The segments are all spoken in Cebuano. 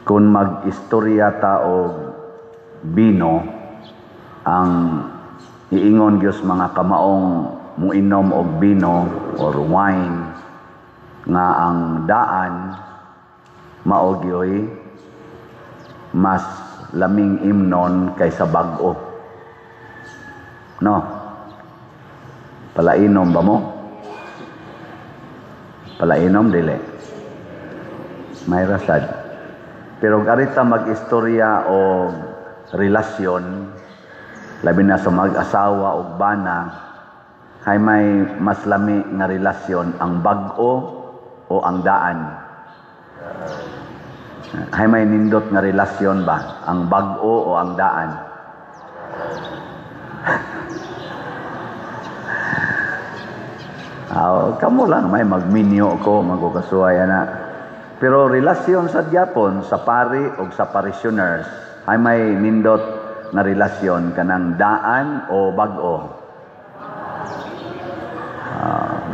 Kung mag-istorya ta og bino, ang iingon gyud mga kamaong muinom og bino or wine nga ang daan mao gyoy mas laming imnon kaysa bag-o. No? Palainom ba mo? Palainom dili. May rasad. Pero arita mag-istorya o relasyon, labi na sa mag-asawa og bana, hay may mas lami nga relasyon, ang bag-o o ang daan? Hay may nindot nga relasyon ba, ang bag-o o ang daan? Aw, kamo lang may magminyo ko magukasuhay ana. Pero relasyon sa gyapon sa pari o sa parishioners, ay may nindot nga relasyon, kanang daan o bag-o?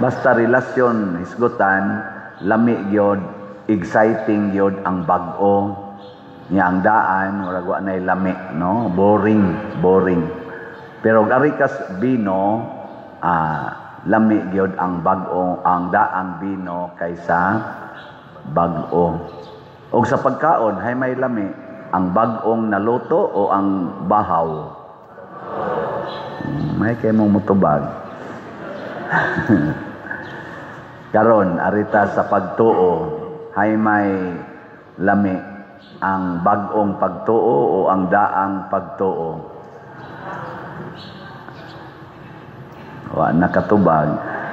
Basta relasyon hisgutan, lami gyud, exciting gyud ang bag-o. Nya ang daan murag wa nay lami, no? Boring, boring. Pero ari kas bino, lami gyud ang bag-o, ang daang bino kaysa bag-o. Og sa pagkaon, hay may lami ang bag-ong naluto o ang bahaw? May kay mong mutubag. Karon arita sa pagtuo, hay may lami ang bag-ong pagtuo o ang daang pagtuo? Wa nakatubag.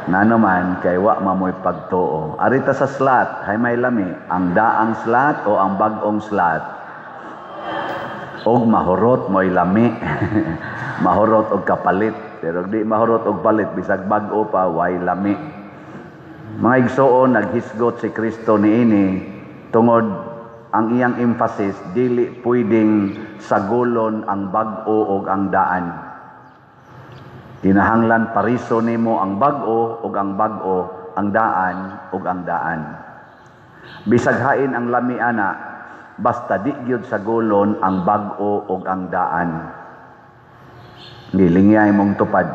Ngano man kay wa mamoy pagtuo. Arita sa slot, hay may lami ang daang slot o ang bag-ong slot? Og mahurot mo'y lami. Mahurot og kapalit. Pero di mahurot og palit, bisag bag-o pa, way lami. Mga igsoon, naghisgot si Kristo niini tungod ang iyang emphasis, dili pwedeng sagulon ang bag-o og ang daan. Kinahanglan pariso nimo ang bag-o ug ang bag-o, ang daan ug ang daan. Bisag hain ang lami ana, basta di gyud sagulon ang bag-o ug ang daan. Gilingyay mong tupad.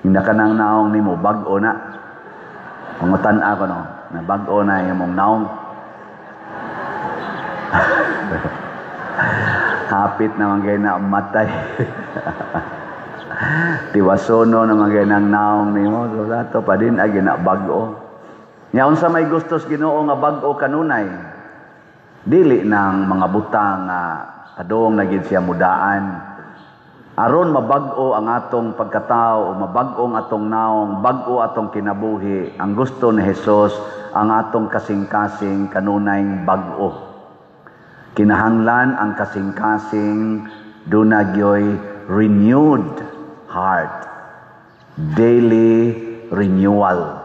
Hinda ka nang naong nimo bag-o na. Pangutan ako no, na bag-o na imong naong. Hapit naman kay na matay. Tiwasono naman kay nang naong nimo, so dato pa din ay ginabag-o. Nya unsa may gustos Ginoo nga bag-o kanunay? Dili nang mga butang nga padung na gid siya mudaan. Aron mabag-o ang atong pagkatao, mabag-o ang atong naong, bag-o atong kinabuhi, ang gusto ni Jesus ang atong kasing-kasing kanunay bag-o. Kinahanglan ang kasing-kasing dunagyoy renewed heart, daily renewal.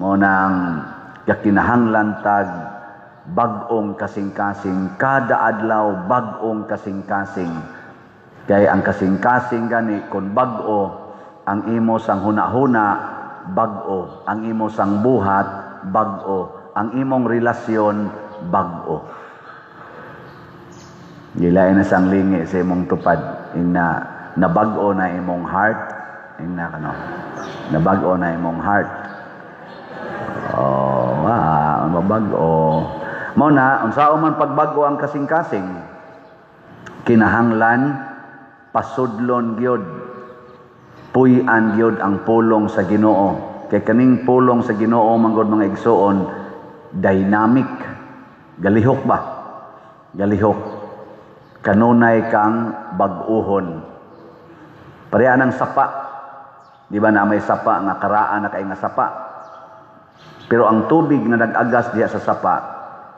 Mo nang kinahanglan tag bag-ong kasing-kasing, kada adlaw bag-ong kasing-kasing. Kay ang kasing-kasing gani kun bag-o ang imo sang hunahuna, bag-o ang imo sang buhat, bag-o ang imong relasyon, bag-o. Gilain na sang lingi sa imong tupad, ina nabag-o na imong heart, ina kano, nabag-o na imong heart. Oh, mabag-o. Mao na unsaon man pagbag-o ang kasing-kasing, kinahanglan pasudlon gyud, puy-an gyud ang pulong sa Ginoo. Kay kaning pulong sa Ginoo manggod mga igsoon, dynamic, galihok ba? Galihok. Kanunay kang bag-uhon. Pareha ng sapa. Di ba na may sapa nga karaan na kay nga sapa? Pero ang tubig nga nag-agas diha sa sapa,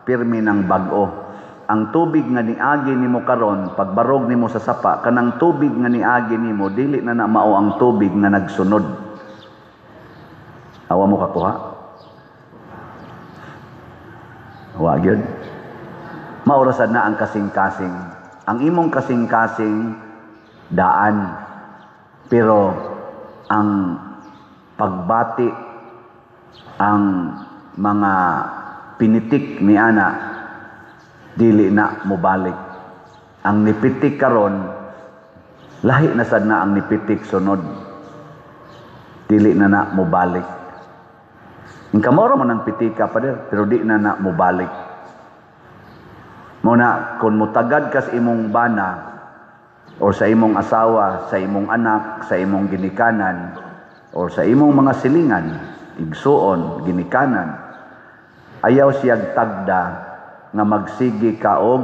pirmi ng bag-o. Ang tubig nga niagi nimo karon, pagbarog nimo sa sapa, kanang tubig nga niagi nimo dili na na mao ang tubig nga nagsunod. Awa mo kakuha? Wa gyud. Maurasan na ang kasing-kasing. Ang imong kasing-kasing daan, pero ang pagbati, ang mga pinitik ni ana dili na mobalik. Ang nipitik karon, lahi na sad na ang nipitik sunod, dili na na mobalik. Ang kamoro man ang pitika, pader, pero di na na mobalik. Muna, kung mutagad kas imong bana or sa imong asawa, sa imong anak, sa imong ginikanan, or sa imong mga silingan, igsuon, ginikanan, ayaw siyag tagda nga magsigi ka og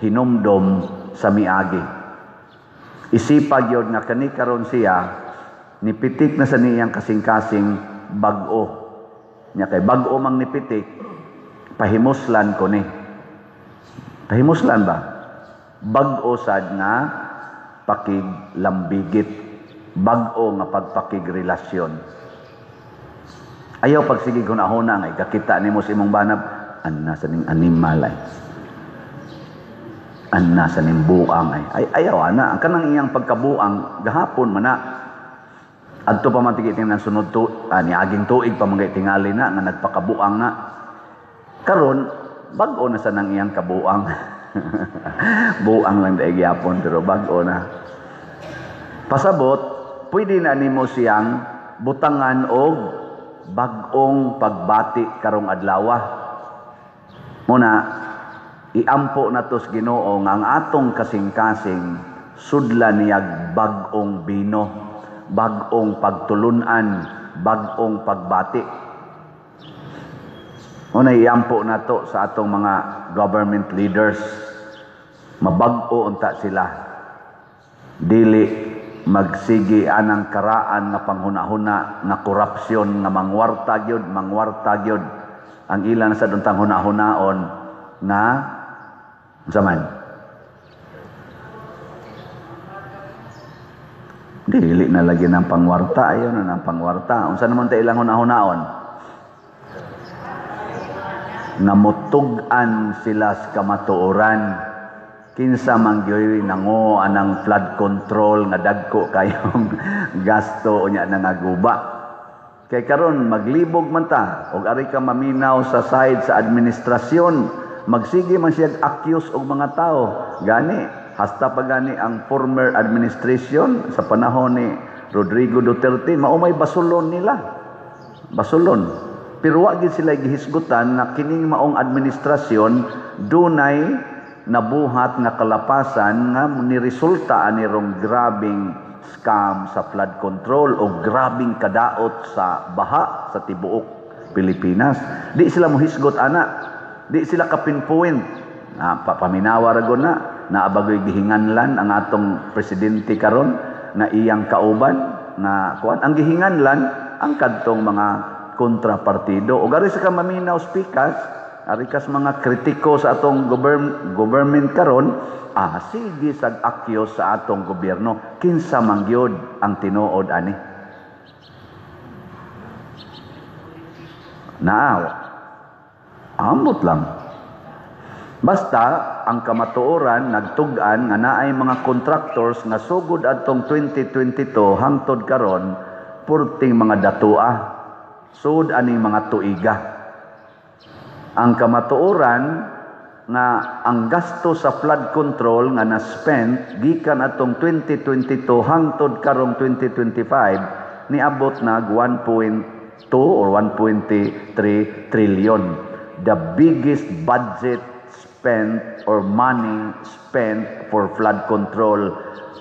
hinumdom sa miagi. Isipag yun nga kani karon siya nipitik na sa niyang kasing-kasing bag-o. Nya kay bag-o mang nipitik, pahimuslan ko ni. Pahimuslan ba? Bag-o sad nga pakiglambigit, bag-o nga pagpakigrelasyon. Ayaw pagsige hunahuna nga ikakita nimo sa imong banab, anna sa ning animal ay. Anna sa ning buang ay. Ay ayaw ana, ang kanang iyang pagkabuang gahapon man na. Adto pa man tigit tingnan sunod tu, niaging tuig pa man tingali na nga nagpakabuang na. Karon bag-o na sa nang iyang kabuang. Buang lang dai gyapon pero bag-o na. Pasabot, pwede na nimo siyang butangan og bag-ong pagbati karong adlaw. Muna, iampo na tos Ginoo nga ang atong kasing-kasing sudlan niyag bag-ong bino, bag-ong pagtulunan, bag-ong pagbati. Muna, iampo na to sa atong mga government leaders. Mabag-o unta sila. Dili magsigi anang karaan nga panghuna-huna nga korupsyon nga mangwarta gyud, mangwarta gyud. Ang ilan sa duntang huna-hunaon nga unsa man? Dili na lagi ng pangwarta, ayaw na ng pangwarta. Unsa naman ta ilang huna-hunaon? Nga mutug-an sila sa kamatuoran. Kinsa man gyud nango anang flood control nga dagko kayong gasto unya nangaguba. Kay karon maglibog man ta og ari ka maminaw sa side sa administrasyon, magsige man siya accuse og mga tao. Gani hasta pa gani ang former administration sa panahon ni Rodrigo Duterte, mao may basulon nila. Basulon. Pero wa gid sila gihisgutan nga kining maong administrasyon dunay nabuhat nga kalapasan nga niresulta ani rong grabing scam sa flood control o grabing kadaot sa baha sa tibuok Pilipinas. Di sila mohisgot ana, di sila ka-pinpoint. Paminawa ra gud na, naabagoy gihinganlan ang atong presidente karon na iyang kauban nga kuan. Ang gihinganlan ang kadtong mga kontrapartido. O gari sa ka maminaw speakers, ari kas mga kritiko sa atong government karon, sige sag akyo sa atong gobyerno. Kinsa man gyud ang tinuod ani? Naaw. Amot lang. Basta ang kamatuoran nagtug-an nga naay mga contractors nga sugod adtong 2022 hangtod karon purting mga datua, sud aning mga tuiga. Ang kamatuoran nga ang gasto sa flood control nga na-spend gikan atong 2022 hangtod karong 2025 niabot nag 1.2 or 1.3 trillion. The biggest budget spent or money spent for flood control.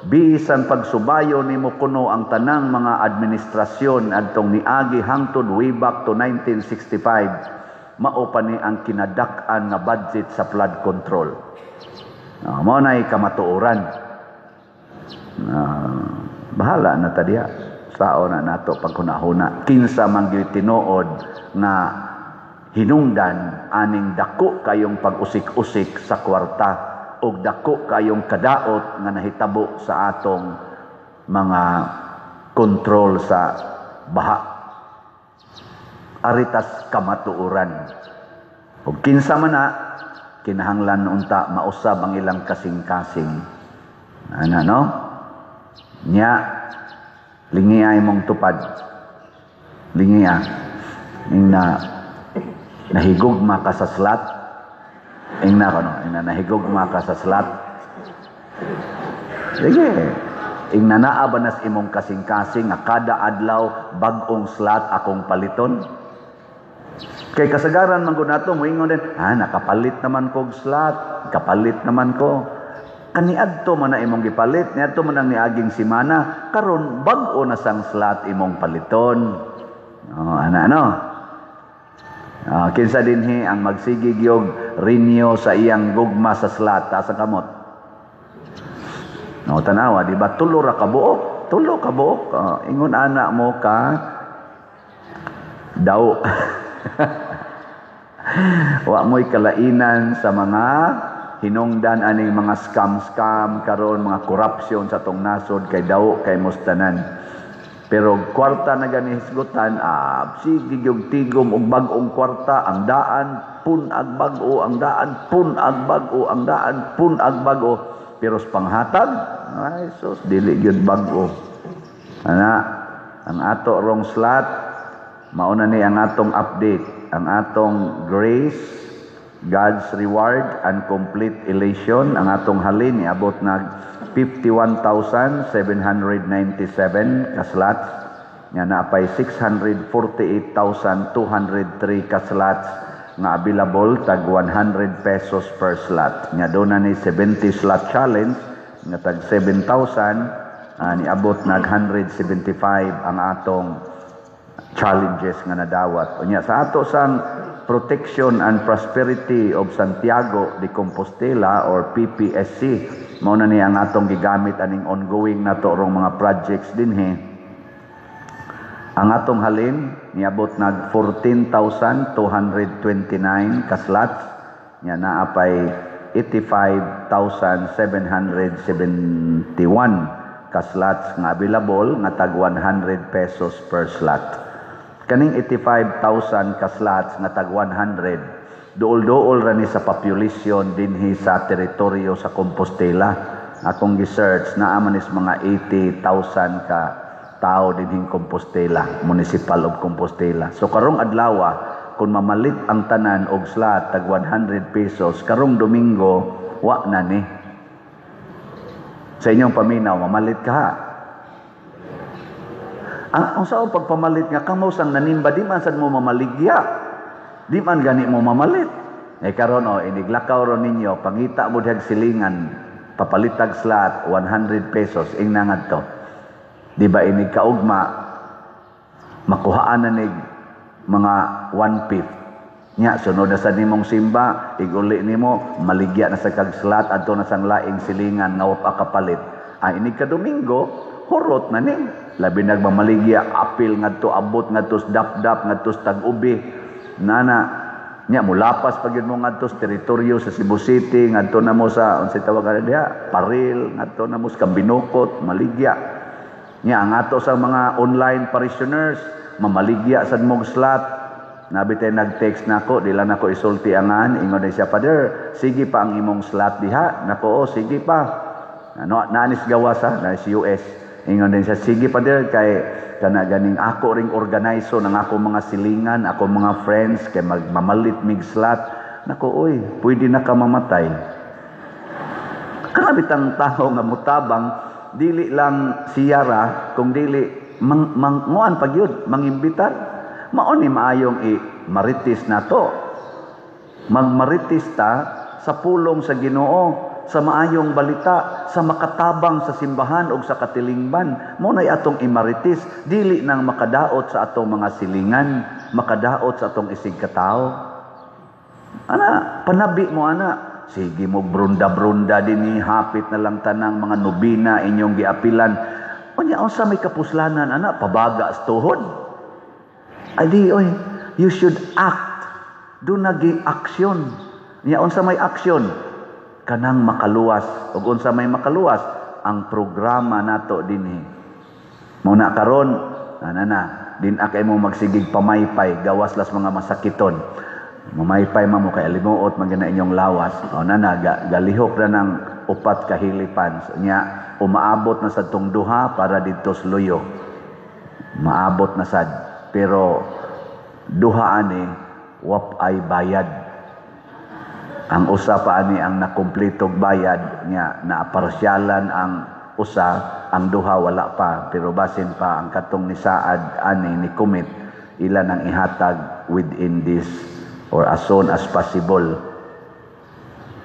Bisan pagsubayo nimo kuno ang tanang mga administrasyon adtong niagi hangtod way back to 1965, mao pa ni ang kinadak-an nga budget sa flood control. Mao nay kamatuoran. Bahala na ta diha. Sao na nato paghunahuna kinsa man gyud tinuod nga hinungdan aning dako kayong pag-usik-usik sa kwarta og dako kayong kadaot nga nahitabo sa atong mga kontrol sa baha. Aritas kamatuoran. Og kinsa man na kinahanglan unta mausab ang ilang kasing-kasing. Ana no? Nya lingiay mong tupad. Lingia ingna Nahigugma ka sa slot? Ingna ko, no? Ingna, nahigugma ka sa slot? Sige. Ingna, naa ba nas imong kasing-kasing nga kada adlaw bag-ong slot akong paliton? Kay kasagaran man gud nato moingon din, "Ah, nakapalit naman kog slot, kapalit naman ko." Kaniadto man na imong gipalit, niadto man ang niaging simana, karon bag-o na sang slot imong paliton. Oh, ana, ano? Kinsa dinhi ang magsigig yog renew sa iyang gugma sa slot? Taas ang kamot. No, tanawa, di ba? Tulo ra ka buok. Tulo ka buok. Ingon ana mo ka daw. Wa mo'y kalainan sa mga hinungdan aning mga scam-scam karon, mga corruption sa atong nasod, kay daw kay mustanan. Pero kwarta na gani hisgutan, ah, sige gyud tigom og bag-ong kwarta, ang daan pun-ag bag-o, ang daan pun-ag bag-o, ang daan pun-ag bag-o. Pero sa panghatag, ay sus, dili gyud bag-o. Ana, ang ato rong slot, mauna ni ang atong update, ang atong grace, God's reward and complete elation, ang atong halin niabot nag 51,797 ka-slots nga naapay 648,203 ka-slots nga available, tag 100 pesos per slot. Nya doon na ni 70 slot challenge nga tag 7,000, niabot nag 175 ang atong challenges nga nadawat. Unya sa ato sang Protection and Prosperity of Santiago de Compostela or PPSC, mao na ni ang atong gigamit aning ongoing nato rong mga projects dinhi. Ang atong halin niabot nag 14,229 ka slots nya naa pay 85,771 ka slots nga available nga tag 100 pesos per slot. Kaning 85,000 ka slots nga tag 100, duol-duol ra ni sa population dinhi sa teritoryo sa Compostela. Akong gi-search, naa man is mga 80,000 ka tao dinhing Compostela, Municipal of Compostela. So karong adlaw, kung mamalit ang tanan og slot tag 100 pesos, karong Domingo wa na ni. Sa inyong paminaw, mamalit ka? Ang sa pagpamalit nga kamo sang nanimba, di man sad mo mamaligya. Di man gani mo mamalit. Eh karon, oh, iniglakaw ron ninyo, pangita mo dihag silingan, papalitag slot 100 pesos, ingna ngadto. Di ba inig kaugma makuhaan na nig mga 1/5? Nya sunod na sa nimong simba, iguli nimo, maligya na sa kag slot adto na sang laing silingan nga wa pa kapalit. Ah, inig ka Domingo, hurot na ni. Labi nagmamaligya, apil ngadto, abot ngadto sa dap-dap, ngadto sa tag-ubi. Nana, nya mulapas pa gyud mo ngadto sa teritoryo sa Cebu City, ngadto na mo sa unsay tawag ana diha, Paril, ngadto na mo sa Cambinocot, maligya. Nya ang ato sa mga online parishioners, mamaligya sad mog slot. Nabi tay nag-text nako, di lang nako isulti angan, ingon din siya, "Father, sige pa ang imong slot diha." Nako, "Oh, sige pa." Ano, naanis gawas ha, naanis US. Ingon din siya, "Sige, Father, kay kana ganing ako ring organiso ng ako mga silingan, ako mga friends, kay magmamalit mig slot." Nako, oy, pwede na ka mamatay. Kana bitang tao nga mutabang, dili lang siyara, kung dili, mang, mang, nguan pag yun, mangimbitar. Mao ni maayong i-marites nato. Magmarites ta sa pulong sa Ginoo, sa maayong balita, sa makatabang sa simbahan o sa katilingban. Mo na'y atong imarites, dili nang makadaot sa atong mga silingan, makadaot sa atong isig katao. Ana, panabi mo ana. Sige mo brunda-brunda dinhi, hapit na lang tanang mga nobina inyong giapilan. Unya unsa may kapuslanan ana, pabaga sa tuhod. Ay di oy, you should act. Do nagi aksyon. Nya unsa may aksyon? Kanang makaluwas. Ug unsa may makaluwas? Ang programa nato dinhi. Mao na karon, ana na, din kay mo magsigig pamaypay gawas las mga masakiton. Mamaypay man mo kay alimuot man gina inyong lawas. O na na, galihok na ng upat ka hilipan. So, nya umaabot na sa tong duha para didto sa luyo. Maabot na sad. Pero duha ani Wap ay bayad. Ang usa pa ani ang nakumpletog bayad nya, naaparsyalan ang usa, ang duha wala pa, pero basin pa ang katong nisaad ani, ni commit, ilan ang ihatag within this or as soon as possible.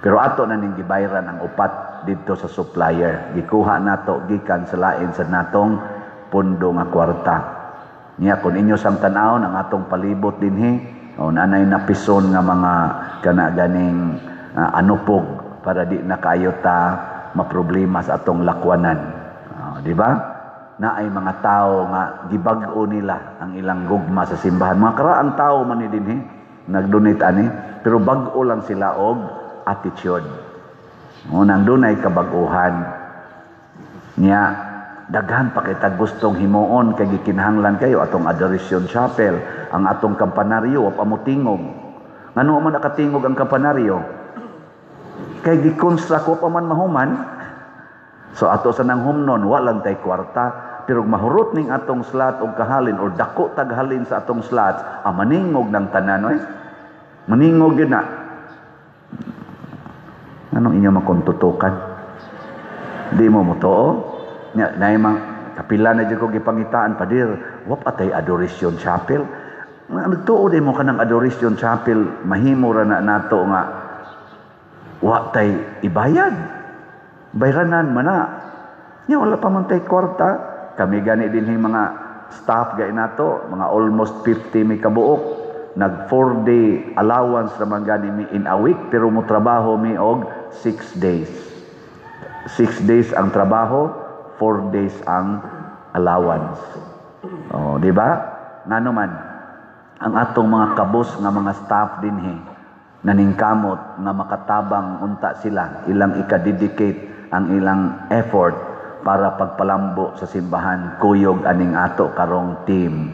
Pero ato na ning gibayran ang upat didto sa supplier. Gikuha nato gikan sa lain sa natong pundo nga kwarta. Niya kung inyo sang tan-awon ang atong palibot dinhi, o nanay napison nga mga kana ganing anupog para di na kayo ta maproblema sa atong lakwanan. Oh, di ba? Naay mga tao nga gibag-o nila ang ilang gugma sa simbahan. Mga karaang tao man ni dinhi nagdonate ani, pero bag-o lang sila og attitude. O nang dunay kabag-uhan. Nya daghan pa kita gustong himuon kay gikinahanglan kayo atong Adoration Chapel, ang atong kampanaryo wa pa motingog. Ngano man nakatingog ang kampanaryo? Kay gi-construct, wa pa man mahuman. So ato sa nang humnon, wa lang tay kwarta, pero mahurot ning atong slot og kahalin or dako taghalin sa atong slots, ah, maningog ng tanan oy. Maningog yun na. Anong inyo makontutukan? Di mo motoo? Nya nay mang kapila na jud ko gipangitaan, "Padir, wa pa tay Adoration Chapel." Nga nagtuo di mo kanang Adoration Chapel mahimo ra na nato nga wa tay ibayad. Bayranan man na. Nya wala pa man tay kwarta. Kami gani dinhi mga staff gay nato, mga almost 50 mi kabuok. Nag 4-day allowance naman gani mi in a week, pero mo trabaho mi og 6 days. 6 days ang trabaho, 4 days ang allowance. Oh, di ba? Ngano man ang atong mga kabus nga mga staff dinhi naningkamot nga makatabang unta sila, ilang ika-dedicate ang ilang effort para pagpalambo sa simbahan, kuyog aning ato karong team.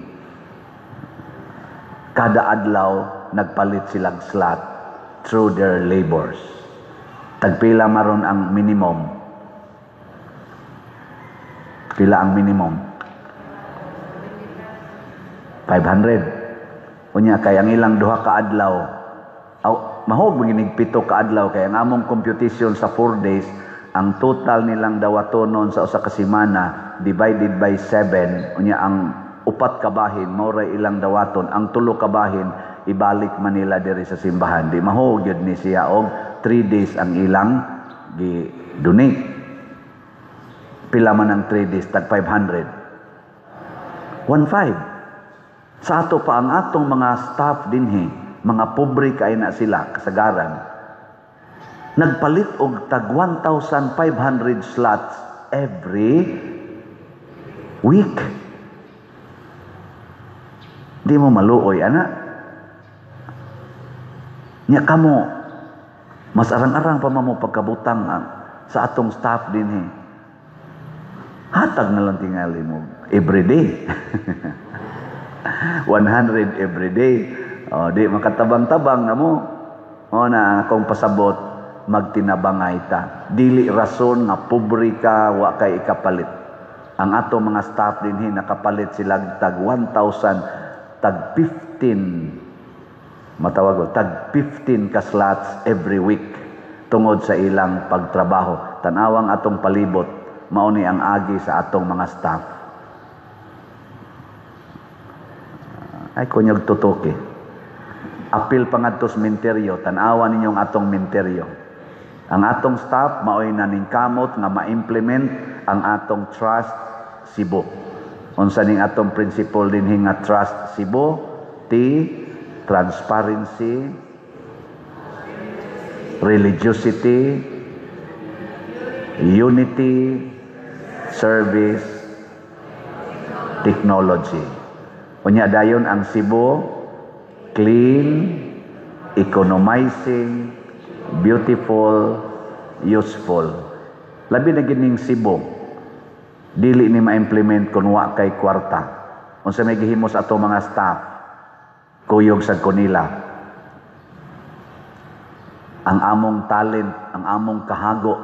Kada adlaw nagpalit silang slot through their labors. Tagpila maron ang minimum? Pila ang minimum? 500. Unya kay ang ilang duha ka adlaw, aw, mahog maginig 7 ka adlaw, kay ang among computation sa 4 days, ang total nilang dawatonon sa usa ka semana divided by 7, unya ang upat ka bahin mao ray ilang dawaton, ang tulo ka bahin ibalik man nila diri sa simbahan. Di mahog gyud ni siya og 3 days ang ilang gi-donate. Pila man ang 3 days? Tag 500. 1.5. Sa ato pa ang atong mga staff dinhi, mga pobre kay na sila kasagaran, nagpalit og tag 1,500 slots every week. Di mo maluoy ana? Nya kamo mas arang-arang pa mo pagkabutang ang, sa atong staff dinhi. Hatag na lang tingali mo every day. 100 every day. O, di makatabang-tabang na mo. O na akong pasabot, magtinabangay ta. Dili rason nga pobre ka, wa kay ikapalit. Ang ato mga staff dinhi nakapalit sila tag 1,000, tag 15, matawag ko, tag 15 ka slots every week tungod sa ilang pagtrabaho. Tanawang atong palibot, mao ni ang agi sa atong mga staff. Ay, kunyog tutuki. Apil pa ngadto sa minteryo, tan-awa ninyong atong minteryo. Ang atong staff maoy naningkamot nga ma-implement ang atong Trust Cebu. Unsa ning atong principle dinhi nga Trust Cebu? T, transparency, religiosity, unity, service, technology. Unya dayon ang Cebu, clean, economizing, beautiful, useful. Labi na gining Cebu, dili ni ma-implement kung wa kay kwarta. Unsa may gihimo sa ato mga staff, kuyog sa kunila. Ang among talent, ang among kahago,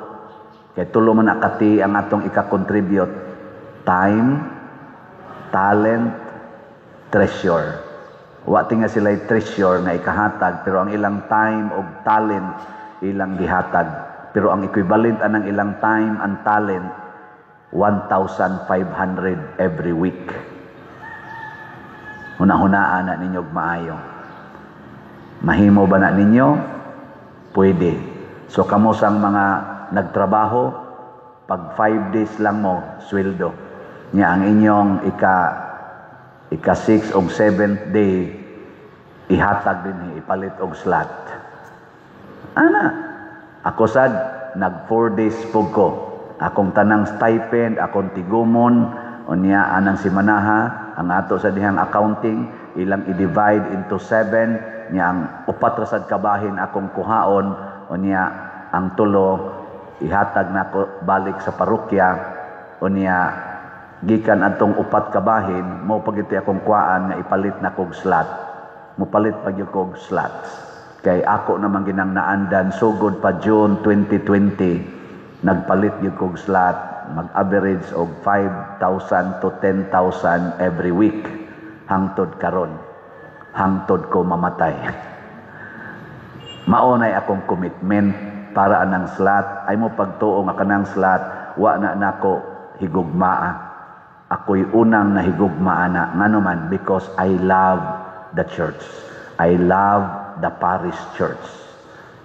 kay tulo man akati ang atong ika-contribute: time, talent, treasure. Wa tinga sila treasure nga ikahatag, pero ang ilang time og talent ilang gihatag. Pero ang equivalent anang ilang time and talent, 1,500 every week. Huna-hunaan na ninyo og maayo. Mahimo ba na ninyo? Pwede. So kamo sang mga nagtrabaho, pag 5 days lang mo, sweldo. Nya ang inyong ika 6 o 7th day, ihatag din, ipalit og slot. Ana, ako sad, nag 4 days pug ko. Akong tanang stipend, akong tigumon, unya anang simanaha, ang ato sa dihang accounting, ilang i-divide into 7, nya ang upat ra sad kabahin akong kuhaon, unya ang tulo ihatag nako balik sa parokya, unya gikan atong upat kabahin mo pagiti akong kuhaan nga ipalit na kog slot. Mopalit pa gyud kog slots. Kay ako naman ginang naandan sugod pa June 2020, nagpalit gyud kog slot, mag-average og 5,000 to 10,000 every week hangtod karon, hangtod ko mamatay. Mao nay akong commitment para anang slot. Ay mo pagtuo nga kanang slot wa na nako higugmaa. Ako'y unang nahigugmaa na. Ngano man? Because I love the church. I love the parish church.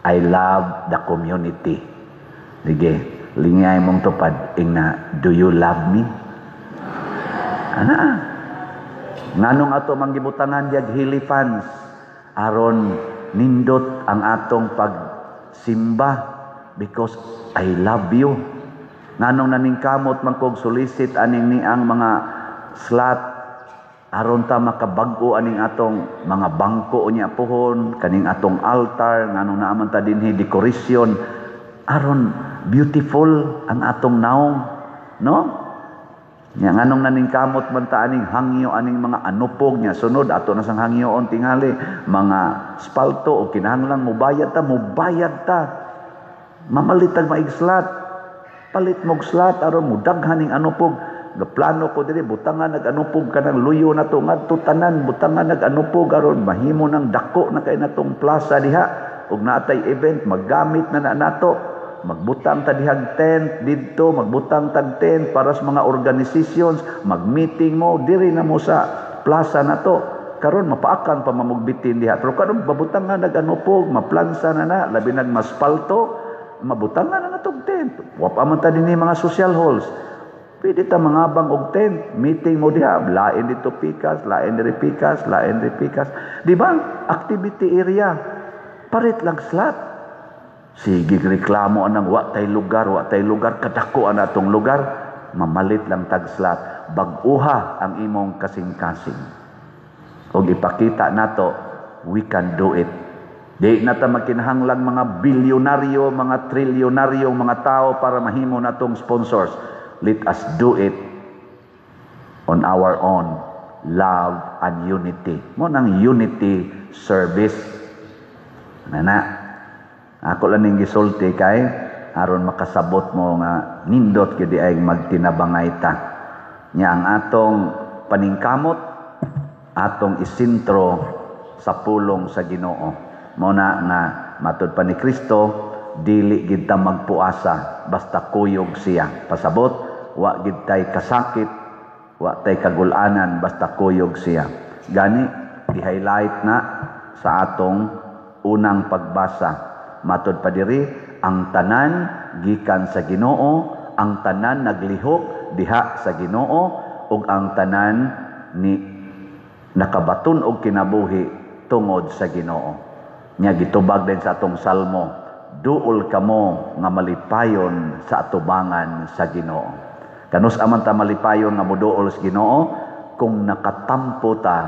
I love the community. Sige, lingay mong tupad, ingna, "Do you love me?" Ana. Nganong ato manggibutangan diag Healy Funds? Aron nindot ang atong pagsimba, because I love you. Nganong naningkamot man kog solicit aning niang mga slot? Aron ta makabag-o aning atong mga bangko unya pohon, kaning atong altar. Nganong naa man ta dinhi decoration? Aron beautiful ang atong naong, no? Nya nganong naningkamot man ta aning hangyo aning mga anupog? Nya sunod ato na sang hangyoon tingali mga spalto o kinahanglan mubayad ta, mubayad ta. Mamalit tag maig-slot, palit mog slot aron mudaghan ning anupog. Gaplano ko diri butangan nag-anupog kanang luyo na to ngadto tanan, butangan nag-anupog aron mahimo nang dako na kay natong plaza diha ug naatay event, maggamit na na nato. Magbutang ta dihag tent didto, magbutang tag tent para sa mga organizations, mag-meeting mo diri na mo sa plaza na to. Karon mapaakan pa mamugbitin diha, pero karon babutangan nag-anupog, maplansa na na, labi nag maspalto, mabutangan na natog tent. Wa pa man ta dinhi mga social halls. Pwede ta mangabang og tent, meeting mo diha, lain dito pikas, lain diri pikas, lain diri pikas. Di ba? Activity area. Palit lang slot. Sige reklamo anang wa tay lugar, wa tay lugar, kadako ang atong lugar, mamalit lang tag slot. Bag-uha ang imong kasing-kasing. Og ipakita nato, we can do it. Di na ta magkinahanglang mga bilyonaryo, mga trilyonaryo, mga tao para mahimo natong sponsors. Let us do it on our own. Love and unity. Mo nang unity service. Nana. Ako lang ning gisulti kay aron makasabot mo nga nindot gyud ay magtinabangay ta. Nya ang atong paningkamot, atong isentro sa pulong sa Ginoo. Mo na nga matud pa ni Kristo, dili gid ta magpuasa basta kuyog siya. Pasabot, wa gid tay kasakit, wa tay kagulanan basta kuyog siya. Gani di-highlight na sa atong unang pagbasa. Matud pa diri, ang tanan gikan sa Ginoo, ang tanan naglihok diha sa Ginoo, ug ang tanan ni nakabaton og kinabuhi tungod sa Ginoo. Nya gitubag din sa atong salmo, "Duol kamo nga malipayon sa atubangan sa Ginoo." Kanus aman ta malipayon nga moduol sa Ginoo? Kung nakatampo ta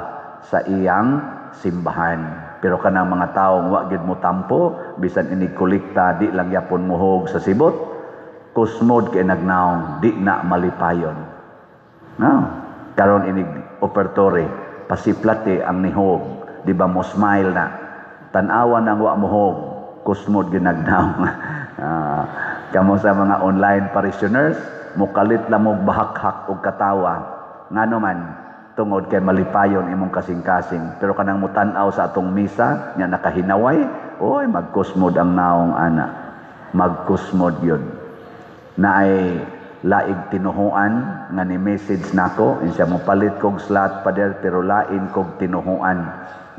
sa iyang simbahan. Pero kanang mga taong wa gyud mo tampo, bisan inig kolekta di lang yapon muhog sa sibot, kusmod kay nagnaong, di na malipayon. No? Karon inig opertory, pasiplate ang nihog, di ba mo smile na? Tan-awa nang wa mohog, kusmod gyud nagnaong. Kamo sa mga online parishioners, mukalit lang mo bahakhak og katawa. Ngano man, tungod kay malipayon imong kasing-kasing. Pero kanang mutan-aw sa atong misa nya nakahinaway, oy, magkusmod ang naong ana, magkusmod yun. Naay laig tinuhuan nga ni message nako, siya mo palit kog slot, pader, pero lain kog tinuhuan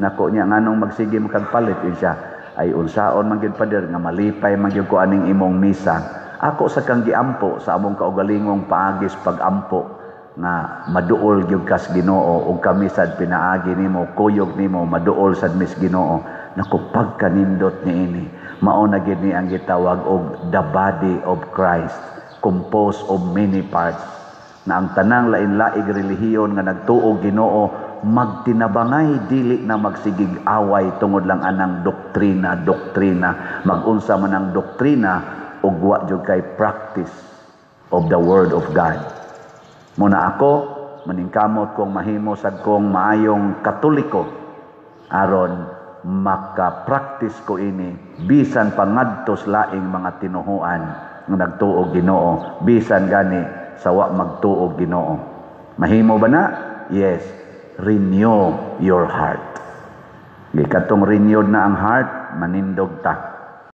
nako. Niya, nganong magsige mo kag palit? Siya ay unsaon man gyud, pader, nga malipay man gyud ko aning imong misa. Ako sa kang giampo sa among kaugalingong paagis pagampo nga maduol gyud kas Ginoo, ug kami sad pinaagi nimo, kuyog nimo, maduol sad mis Ginoo nako. Pagkanindot niini, mao na gyud ni ang gitawag og the body of Christ, composed of many parts, na ang tanang lain-laing relihiyon nga nagtuo Ginoo magtinabangay, dili na magsigig away tungod lang anang doktrina doktrina. Magunsa man ang doktrina ug wa jud kay practice of the word of God. Muna ako, maningkamot kong mahimo sad kong maayong Katoliko aron maka-practice ko ini bisan pangadtos laing mga tinuhuan nga nagtuo Ginoo, bisan gani sa wa magtuo Ginoo. Mahimo ba na? Yes. Renew your heart. Gikatong renewed na ang heart, manindog ta.